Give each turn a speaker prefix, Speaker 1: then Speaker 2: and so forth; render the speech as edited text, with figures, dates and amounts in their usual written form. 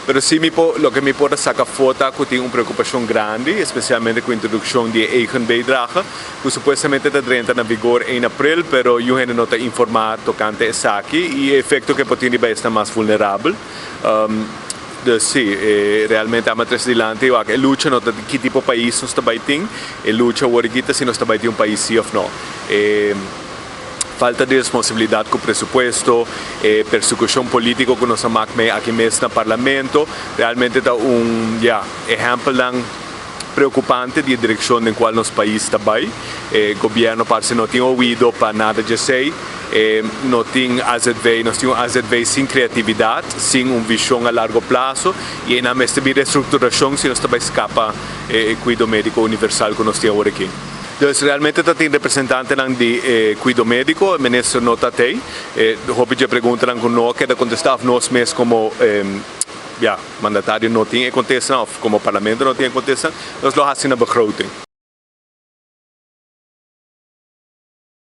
Speaker 1: Pero si mi por, loke mi por saka afó ta ku tin un preokupashon grandi, espesialmente ku introdukshon di eigen bijdrage, ku supuestamente ta drenta na vigor 1 aprel, pero niun hende no ta informá tokante esaki i e efekto ku por tin riba esnan mas vulnerabel. Dus si, realmente ami a trese dilanti, e lucha no ta ki tipo pais nos ta bai tin, e lucha awor aki ta si nos ta bai tin un pais si òf no. Falta di responsabilidat ku presupuesto, e persekushon polítiko ku nos a mak mee aki mes na parlamento, realmente ta un, ja, ehèmpelnan preokupante di e direkshon den kual nos pais ta bai. E gobièrnu parse no tin oido pa nada di esei. No tin AZV, nos tin un AZV sin kreatividat, sin un vishon a largo plaso i einan mester bin restrukturashon si nos ta bai skapa e kuido médiko universal ku nos tin awor aki. Dus realmente ta tin representantenan di e kuido médiko, e minister no ta tei. E hopi dje preguntanan ku no a keda kontestá òf nos mes komo, ja, mandatario no tin e kontestanan òf komo parlamento no tin e kontestanan, nos lo hasi na begroting.